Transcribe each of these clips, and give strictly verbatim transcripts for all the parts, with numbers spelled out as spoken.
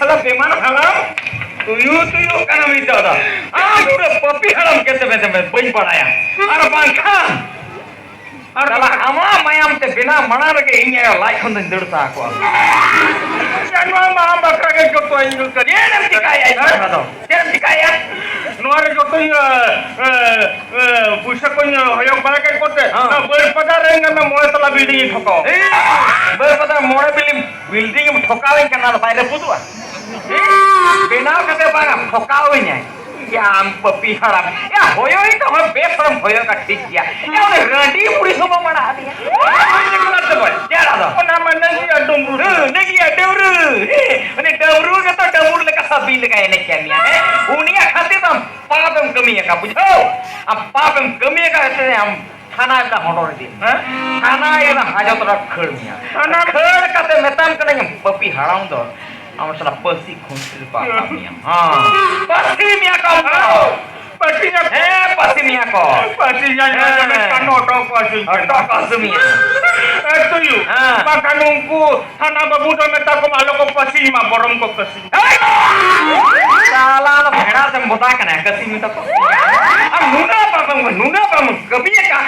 ᱥᱟᱞᱟ ᱵᱮᱢᱟᱨ ᱦᱟᱲᱟᱢ, ᱛᱩᱭᱩ ᱛᱩᱭᱩ ᱠᱟᱱᱟ ᱢᱤᱫ ᱫᱚ᱾ ᱟᱢ ᱩᱱᱟᱹᱜ ᱯᱟᱹᱯᱤ ᱦᱟᱲᱟᱢ ᱠᱮᱛᱮ ᱢᱮᱛᱮ ᱢᱮ, ᱵᱟᱹᱧ ᱵᱟᱲᱟᱭᱟ᱾ ᱟᱨ ᱵᱟᱝᱠᱷᱟᱱ ᱟᱨ ᱥᱟᱞᱟ ᱟᱢᱟᱜ ᱢᱟᱭᱟᱢ ᱛᱮ ᱵᱮᱱᱟᱣ ᱢᱟᱲᱟᱝ ᱨᱮᱜᱮ ᱤᱧ ᱟᱭᱳ ᱞᱟᱡ ᱠᱷᱚᱱ ᱫᱚᱧ ᱫᱟᱹᱲ ᱥᱟᱦᱟ ᱠᱚᱜᱼᱟ᱾ ᱱᱚᱣᱟ ᱢᱟ ᱟᱢ ᱵᱟᱠᱷᱨᱟ ᱜᱮ ᱡᱚᱛᱚᱧ ᱧᱩ ᱠᱟᱫᱟ᱾ ᱪᱮᱫ ᱮᱢ ᱪᱤᱠᱟᱭᱟ ᱤᱧ ᱵᱟᱠᱷᱨᱟ ᱫᱚ? ᱪᱮᱫ ᱮᱢ ᱪᱤᱠᱟᱭᱟ? ᱱᱚᱣᱟ ᱨᱮ ᱡᱚᱛᱚᱧ, ᱮ, ᱮ, ᱮ, ᱯᱩᱭᱥᱟᱹ ᱠᱚᱧ ᱦᱚᱭᱚ ᱵᱟᱲᱟ ᱠᱮᱫ ᱠᱚᱛᱮ, ᱦᱮᱸ᱾ ᱱᱚᱣᱟ ᱵᱟᱹᱨᱯᱟᱫᱟ ᱨᱮ ᱧᱮᱞ ᱢᱮ ᱢᱚᱬᱮ ᱛᱟᱞᱟ building ᱤᱧ ᱴᱷᱚᱠᱟᱣ᱾ ᱮᱭ, ᱵᱟᱹᱨᱯᱟᱫᱟ ᱢᱚᱬᱮ building, building ᱮᱢ ᱴᱷᱚᱠᱟᱣ ᱤᱧ ᱠᱟᱱᱟ, ᱟᱫᱚ ᱵᱟᱭ ᱨᱟᱹᱯᱩᱫᱚᱜᱼᱟ? ᱵᱮᱱᱟᱣ ᱠᱟᱛᱮ ᱵᱟᱝᱟ, ᱴᱷᱚᱠᱟᱣ ᱤᱧᱟᱭ᱾ ᱭᱟ, ᱟᱢ ᱯᱟᱹᱯᱤ ᱦᱟᱲᱟᱢ᱾ ᱭᱟ, ᱦᱚᱭᱚ ᱤᱧ ᱫᱚ ᱦᱚᱸ ᱵᱮᱥ ᱦᱚᱲᱮᱢ ᱦᱚᱭᱚ ᱠᱟ, ᱴᱷᱤᱠ ᱜᱮᱭᱟ᱾ ᱭᱟ, ᱩᱱᱤ ᱨᱟᱺᱰᱤ ᱵᱩᱲᱦᱤ ᱦᱚᱸ ᱵᱟᱢ ᱟᱲᱟᱜ ᱟᱫᱮᱭᱟ᱾ ᱪᱮᱫ ᱟᱫᱚ? ᱚᱱᱟ ᱢᱟ ᱱᱟᱹᱜᱤᱭᱟ ᱰᱩᱢᱨᱩ᱾ ᱦᱮᱸ, ᱱᱟᱹᱜᱤᱭᱟ ᱰᱟᱹᱢᱨᱩ᱾ ᱦᱮᱸ, ᱩᱱᱤ ᱰᱟᱹᱢᱨᱩ ᱜᱮᱛᱚ ᱰᱟᱹᱢᱨᱩ ᱞᱮᱠᱟ ᱥᱟᱵᱤ ᱞᱮᱠᱟᱭ ᱮᱱᱮᱡ ᱠᱟᱱ ᱢᱮᱭᱟ, ᱦᱮᱸ? ᱩᱱᱤᱭᱟᱜ ᱠᱷᱟᱹᱛᱤᱨ ᱫᱚ ᱟᱢ ᱯᱟᱯ ᱮᱢ ᱠᱟᱹᱢᱤ ᱟᱠᱟᱫ, ᱵᱩᱡᱷᱟᱹᱣ? ᱟᱢ ᱯᱟᱯ ᱮᱢ ᱠᱟᱹᱢᱤ ᱟᱠᱟᱫ ᱛᱮ ᱟᱢ ᱛᱷᱟᱱᱟ ᱨᱮ ᱦᱚᱰᱚᱨ ᱤᱫᱤ ᱢᱮ᱾ ᱦᱮᱸ? ᱛᱷᱟᱱᱟ ᱨᱮ ᱦᱟᱡᱚᱛ ᱨᱮ ᱠᱷᱟᱹᱲ ᱢᱮᱭᱟ᱾ ᱛᱷᱟᱱᱟ ᱨᱮ ᱠᱷᱟᱹᱲ ᱠᱟᱛᱮ ᱢᱮᱛᱟᱢ ᱠᱟᱹᱱᱟᱹᱧ, ᱯᱟᱹᱯᱤ ᱦᱟᱲᱟᱢ ᱫᱚ ᱟᱢ ᱥᱟᱞᱟᱜ ᱯᱟᱹᱥᱤ ᱠᱷᱩᱱᱴᱤ ᱨᱮ ᱠᱚ ᱟᱠᱟᱫ ᱢᱮᱭᱟ᱾ ᱦᱮᱸ᱾ ᱯᱟᱹᱥᱤ ᱢᱮᱭᱟ ᱠᱚ ᱟᱢ ᱫᱚ᱾ ᱯᱟᱹᱥᱤ ᱢᱮᱭᱟ᱾ ᱦᱮᱸ, ᱯᱟᱹᱥᱤ ᱢᱮᱭᱟ ᱠᱚ᱾ ᱯᱟᱹᱥᱤ ᱢᱮᱭᱟ, ᱦᱮᱸ᱾ ᱢᱮᱱᱠᱷᱟᱱ ᱦᱚᱴᱚᱜ ᱠᱚ ᱦᱟᱹᱥᱩᱧ ᱠᱟᱱᱟ᱾ ᱦᱚᱴᱚᱜ ᱠᱚ ᱦᱟᱹᱥᱩ ᱢᱮᱭᱟ᱾ ᱮ ᱛᱩᱭᱩ, ᱦᱮᱸ᱾ ᱵᱟᱠᱷᱟᱱ ᱩᱱᱠᱩ ᱛᱷᱟᱱᱟ ᱵᱟᱹᱵᱩ ᱫᱚ ᱢᱮᱛᱟ ᱠᱚᱢ ᱟᱞᱚ ᱠᱚ ᱯᱟᱹᱥᱤ ᱢᱟ, ᱵᱚᱨᱚᱝ ᱠᱚ ᱯᱟᱹᱥᱤ᱾ ᱥᱟᱞᱟ ᱫᱚ ᱵᱷᱮᱲᱟ ᱥᱮᱢ ᱵᱚᱫᱟ ᱠᱟᱱᱟ, ᱠᱟᱹᱥᱤ ᱢᱮᱛᱟ ᱠᱚ᱾ ᱟᱢ ᱱᱩᱱᱟᱹᱜ ᱵᱟᱵᱟᱢ, ᱱᱩᱱᱟᱹᱜ ᱵᱟᱢ ᱠᱟᱹᱢᱤᱭᱟᱠᱟ,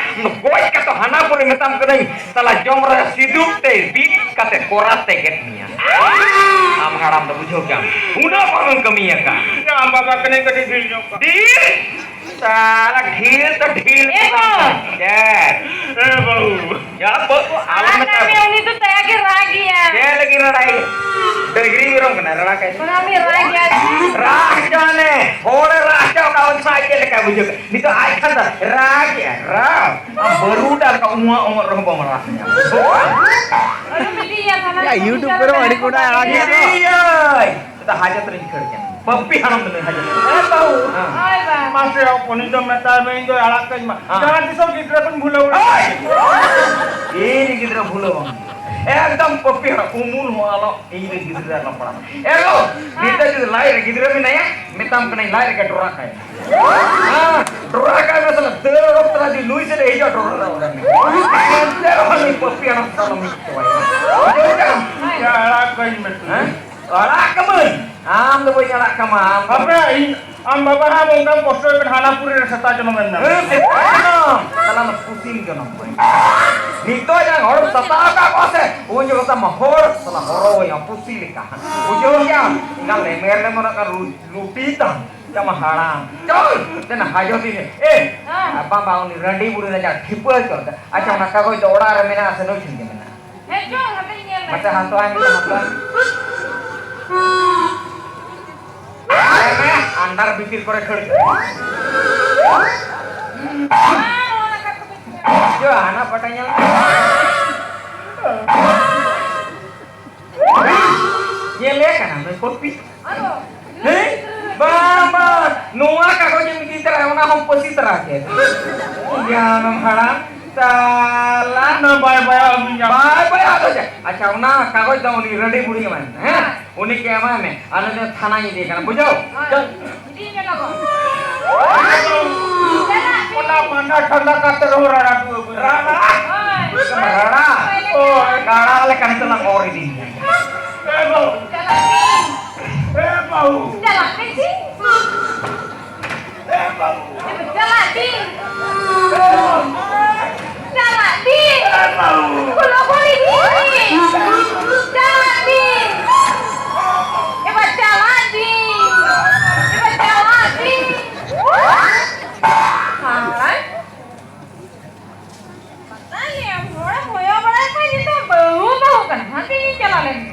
ᱜᱚᱡ ᱠᱟᱛᱮ ᱦᱟᱱᱟ ᱯᱚᱨᱮ ᱢᱮᱛᱟᱢ ᱠᱟᱹᱱᱟᱹᱧ, ᱥᱟᱞᱟ ᱡᱚᱢ ᱨᱮ ᱥᱤᱫᱩᱯ ᱛᱮ ᱵᱤᱫ ᱠᱟᱛᱮ ᱠᱚᱨᱟᱛ ᱛᱮ ᱜᱮᱫ ᱢᱮᱭᱟ᱾ ᱟᱢ ᱦᱟᱲᱟᱢ ᱫᱚ ᱵᱩᱡᱷᱟᱹᱣ ᱠᱮᱫᱟᱢ, ᱩᱱᱟᱹᱜ ᱵᱟᱵᱟᱢ ᱠᱟᱹᱢᱤᱭᱟᱠᱟ᱾ ᱟᱢ ᱵᱟᱵᱟ ᱠᱟᱹᱱᱟᱹᱧ ᱠᱟᱹᱴᱤᱡ ᱰᱷᱤᱞ ᱧᱚᱜ ᱠᱚ᱾ ᱰᱷᱤᱞ? ᱥᱟᱞᱟ ᱰᱷᱤᱞ ᱛᱚ ᱰᱷᱤᱞ ᱮ ᱵᱟᱵᱟ᱾ ᱪᱮᱫ? ᱮ ᱵᱟᱹᱵᱩ᱾ ᱭᱟ, ᱵᱟᱹᱵᱩ, ᱟᱞᱚᱢ ᱨᱟᱜ ᱢᱮᱛᱟ ᱠᱟᱜ ᱢᱮ, ᱠᱚᱣᱟ᱾ ᱩᱱᱤ ᱫᱚ ᱫᱟᱭᱟ ᱜᱮ ᱨᱟᱜ ᱜᱮᱭᱟ᱾ ᱪᱮᱫ ᱞᱟᱹᱜᱤᱫ ᱨᱟᱲᱟᱭ? ᱰᱟᱹᱝᱨᱤ ᱢᱮᱨᱚᱢ ᱠᱟᱱᱟᱭ, ᱨᱟᱲᱟ ᱠᱟᱭ᱾ ᱚᱱᱟ ᱩᱱᱤ ᱨᱟᱜ ᱜᱮᱭᱟ᱾ ᱨᱟᱜ ᱦᱚᱪᱚᱣᱟᱱᱮ, ᱦᱚᱲᱮ ᱨᱟᱜ ᱦᱚᱪᱚ ᱠᱟᱜ ᱩᱱ ᱥᱟᱶ ᱪᱮᱫ ᱞᱮᱠᱟ ᱵᱩᱡᱷᱟᱹᱜ ᱠᱟᱱᱟ? ᱱᱤᱛᱚᱜ ᱟᱡ ᱠᱷᱟᱱ ᱫᱚ ᱨᱟᱜ ᱮᱜᱼᱟ, ᱨᱟᱜ᱾ ᱟᱢ ᱵᱟᱹᱨᱩᱰᱟᱝ ᱞᱮᱠᱟ ᱩᱢᱟᱜ ᱩᱢᱟᱜ ᱨᱮᱦᱚᱸ ᱵᱟᱢ ᱨᱟᱜ ᱧᱟᱢᱟ᱾ ᱟᱞᱚᱢ ᱤᱫᱤᱭᱮᱭᱟ, ᱛᱷᱟᱱᱟ ᱭᱟ, ᱨᱮ YouTube ᱠᱚᱨᱮ ᱢᱟ ᱟᱹᱰᱤ ᱠᱚ ᱨᱟᱜ ᱜᱮᱭᱟ᱾ ᱤᱫᱤᱭᱟᱭ᱾ ᱱᱤᱛᱚᱜ ᱦᱟᱡᱚᱛ ᱨᱤᱧ ᱠᱷᱟᱹᱲ ᱠᱟᱱᱟ᱾ ᱯᱟᱹᱯᱤ ᱦᱟᱲᱟᱢ ᱫᱚ ᱱᱩᱭ ᱦᱟᱡᱚᱛ ᱨᱮ᱾ ᱦᱮᱸ, ᱵᱟᱹᱵᱩ᱾ ᱦᱮᱸ᱾ ᱦᱳᱭ, ᱵᱟ᱾ ᱢᱟᱥᱮ, ᱦᱚᱯᱚᱱᱤᱧ ᱫᱚ ᱢᱮᱛᱟᱭ ᱢᱮ, ᱤᱧ ᱫᱚ ᱟᱲᱟᱜ ᱠᱟᱹᱧ ᱢᱟ᱾ ᱦᱮᱸ᱾ ᱡᱟᱦᱟᱸ ᱛᱤᱥᱚᱜ ᱜᱤᱫᱽᱨᱟᱹ ᱠᱚᱧ ᱵᱷᱩᱞᱟᱹᱣ ᱦᱳᱭ! ᱤᱧ ᱜᱤᱫᱽᱨᱟᱹ ᱵᱷᱩᱞᱟᱹᱣ ᱵᱟᱝ ᱦᱩᱭᱩᱜᱼᱟ᱾ ᱮᱠᱫᱚᱢ ᱯᱟᱹᱯᱤ ᱦᱚᱲ, ᱩᱢᱩᱞ ᱦᱚᱸ ᱟᱞᱚ, ᱤᱧ ᱨᱮᱱ ᱜᱤᱫᱽᱨᱟᱹ ᱟᱞᱚ ᱯᱟᱲᱟᱜ ᱢᱟ᱾ ᱮ ᱜᱚ, ᱱᱤᱛᱚᱜ ᱡᱩᱫᱤ ᱞᱟᱡ ᱨᱮ ᱜᱤᱫᱽᱨᱟᱹ ᱢᱮᱱᱟᱭᱟ, ᱢᱮᱛᱟᱢ ᱠᱟᱹᱱᱟᱹᱧ ᱞᱟᱡ ᱨᱮᱜᱮ ᱰᱚᱨᱟ ᱠᱟᱭ ᱢᱮ᱾ ᱦᱮᱸ, ᱰᱚᱨᱟ ᱠᱟᱭ ᱢᱮ, ᱥᱟᱞᱟ ᱫᱟᱹᱲ ᱚᱰᱚᱠ ᱛᱚᱨᱟ ᱡᱩᱫᱤ ᱱᱩᱭ ᱥᱮᱫ ᱮ ᱦᱤᱡᱩᱜᱼᱟ, ᱰᱚᱨᱟ ᱨᱮ ᱚᱰᱚᱠ ᱢᱮ᱾ ᱮᱱᱛᱮ ᱨᱮᱦᱚᱸ ᱱᱩᱭ ᱯᱟᱹᱯᱤ ᱦᱟᱲᱟᱢ ᱥᱟᱞᱟ ᱢᱤᱫ ᱪᱟᱵᱟᱭᱟ᱾ ᱵᱩᱡᱷᱟᱹᱣ ᱠᱮᱫᱟᱢ? ᱦᱮᱸ? ᱟᱲᱟᱜ ᱠᱟᱹᱢᱟᱹᱧ᱾ ᱟᱢ ᱫᱚ ᱵᱟᱹᱧ ᱟᱲᱟᱜ ᱠᱟᱢᱟ, ᱟᱢ ᱫᱚ ᱦᱟᱯᱮ, ᱤᱧ, ᱟᱢ ᱵᱟᱵᱟ ᱦᱟᱸᱜ ᱚᱱᱠᱟᱢ ᱠᱚᱥᱴᱚᱭ ᱠᱟᱱᱟ, ᱦᱟᱱᱟ ᱯᱩᱨᱤ ᱨᱮ ᱥᱮᱛᱟ ᱡᱚᱱᱚᱢ ᱮᱢ ᱧᱟᱢ᱾ ᱦᱮᱸ, ᱥᱮᱛᱟ ᱡᱚᱱᱚᱢ᱾ ᱥᱟᱞᱟ ᱱᱚᱣᱟ ᱯᱩᱥᱤᱢ ᱡᱚᱱᱚᱢ ᱠᱚᱭ᱾ ᱱᱤᱛᱚᱜ ᱡᱟᱦᱟᱸ ᱦᱚᱲ ᱥᱟᱛᱟᱣ ᱟᱠᱟᱫ ᱠᱚᱣᱟ ᱥᱮ, ᱩᱱ ᱡᱚᱠᱷᱚᱱ ᱛᱟᱢᱟ ᱦᱚᱲ ᱥᱟᱞᱟ ᱦᱚᱨᱚᱭᱟ ᱯᱩᱥᱤ ᱞᱮᱠᱟ᱾ ᱵᱩᱡᱷᱟᱹᱣ ᱠᱮᱜᱼᱟᱢ? ᱮᱱᱠᱷᱟᱱ ᱞᱮᱢᱮᱨ ᱞᱮᱢᱮᱨ ᱟᱠᱟᱱ ᱨᱩ-, ᱞᱩᱴᱤ ᱛᱟᱢ᱾ ᱡᱟᱢᱟ ᱦᱟᱲᱟᱢ᱾ ᱪᱚᱞ, ᱫᱮᱱᱟ ᱦᱟᱡᱚ ᱫᱤᱱ᱾ ᱮ, ᱦᱮᱸ᱾ ᱟᱨ ᱵᱟᱝ, ᱵᱟᱝ, ᱩᱱᱤ ᱨᱟᱺᱰᱤ ᱵᱩᱲᱦᱤ ᱨᱮ ᱡᱟ ᱴᱷᱤᱯᱟᱹ ᱦᱚᱪᱚ ᱠᱟᱫᱟ᱾ ᱟᱪᱪᱷᱟ, ᱚᱱᱟ ᱠᱟᱜᱚᱡᱽ ᱫᱚ ᱚᱲᱟᱜ ᱨᱮ ᱢᱮᱱᱟᱜᱼᱟ ᱥᱮ ᱱᱩᱭ ᱴᱷᱮᱱ ᱜᱮ ᱢᱮᱱᱟᱜᱼᱟ? ᱦᱮᱸ, ᱪᱚ, ᱦᱟᱯᱮᱧ ᱧᱮᱞ ᱞᱮᱜᱮ᱾ ᱢᱟᱥᱮ ᱦᱟᱛᱟᱣ ᱟᱭ ᱢᱮ, ᱦᱟᱛᱟᱣ ᱟᱭ ᱢᱮ᱾ ᱟᱭ ᱢᱮ, under ᱵᱷᱤᱛᱤᱨ ᱠᱚᱨᱮ ᱠᱷᱟᱹᱲ ᱠᱟᱜ᱾ ᱪᱚ, ᱦᱟᱱᱟ ᱯᱟᱴᱟ ᱧᱮᱞ ᱢᱮ᱾ ᱧᱮᱞᱮ ᱠᱟᱱᱟ ᱱᱩᱭ ᱯᱚᱯᱤ᱾ ᱦᱮᱸ? ᱵᱟᱝ, ᱵᱟᱝ, ᱱᱚᱣᱟ ᱠᱟᱜᱚᱡᱽ ᱮᱢ ᱤᱫᱤ ᱛᱚᱨᱟᱭᱟ, ᱚᱱᱟ ᱦᱚᱸᱢ ᱯᱟᱹᱥᱤ ᱛᱚᱨᱟ ᱠᱮᱫ᱾ ᱡᱟᱱᱟᱢ ᱦᱟᱲᱟᱢ, ᱥᱟᱞᱟ᱾ ᱚᱱᱟ ᱵᱟᱭ ᱵᱟᱭᱟ ᱩᱱᱤ ᱧᱟᱢ᱾ ᱵᱟᱭ ᱵᱟᱭᱟ ᱟᱫᱚ ᱪᱮᱫ? ᱟᱪᱪᱷᱟ, ᱚᱱᱟ ᱠᱟᱜᱚᱡᱽ ᱫᱚ ᱩᱱᱤ ᱨᱟᱺᱰᱤ ᱵᱩᱲᱦᱤ ᱮᱢᱟᱭ ᱢᱮ, ᱦᱮᱸ? ᱩᱱᱤ ᱜᱮ ᱮᱢᱟᱭ ᱢᱮ, ᱟᱞᱮ ᱫᱚ ᱛᱷᱟᱱᱟᱧ ᱤᱫᱤᱭᱮ ᱠᱟᱱᱟ, ᱵᱩᱡᱷᱟᱹᱣ? ᱦᱳᱭ᱾ ᱪᱚᱞ᱾ ᱤᱫᱤᱭᱮ ᱢᱮ ᱞᱚᱜᱚᱱ᱾ ᱚᱱᱟ ᱢᱟᱱᱟ ᱴᱷᱟᱱᱰᱟ ᱠᱟᱛᱮ ᱨᱮᱦᱚᱸ ᱨᱟᱲᱟ ᱠᱚ ᱟᱹᱜᱩᱭᱟ᱾ ᱨᱟᱲᱟ? ᱦᱳᱭ᱾ ᱨᱟᱲᱟ? ᱦᱳᱭ᱾ ᱨᱟᱲᱟ ᱞᱮᱠᱟ ᱱᱤᱛᱚᱜ ᱞᱟᱝ ᱚᱨ ᱤᱫᱤ ᱢᱮᱭᱟ᱾ ᱮ ᱵᱟᱹᱦᱩ᱾ ᱪᱟᱞᱟᱜ ᱵᱤᱱ᱾ ᱮ ᱵᱟᱹᱦᱩ᱾ ᱪᱟᱞᱟᱜ ᱵᱤᱱ ᱥᱮ᱾ ᱮ ᱵᱟᱹᱦᱩ᱾ ᱪᱟᱞᱟᱜ ᱵᱤᱱ᱾ ᱮ ᱵᱟᱹᱦᱩ᱾ ᱪᱟᱞᱟᱜ ᱵᱤᱱ᱾ ᱮ ᱵᱟᱹᱦᱩ᱾ ᱞᱚᱜᱚᱱ ᱤᱫᱤ ᱵᱤᱱ᱾ ᱪᱟᱞᱟᱜ ᱵᱤᱱ᱾ ᱮ ᱵᱟ ᱪᱟᱞᱟᱜ ᱵᱤᱱ᱾ ᱮ ᱵᱟ ᱪᱟᱞᱟᱜ ᱵᱤᱱ᱾ ᱦᱟᱲᱟᱢ᱾ ᱵᱟᱛᱟᱞᱮ ᱦᱚᱲ ᱦᱚᱭᱚ ᱵᱟᱲᱟᱭ ᱠᱷᱟᱱ ᱱᱤᱛᱚᱜ ᱵᱟᱹᱦᱩ ᱵᱟᱹᱦᱩ ᱠᱟᱱᱟ᱾ ᱦᱟᱱᱛᱮ ᱤᱧ ᱪᱟᱞᱟᱣ ᱞᱮᱱ ᱜᱮ᱾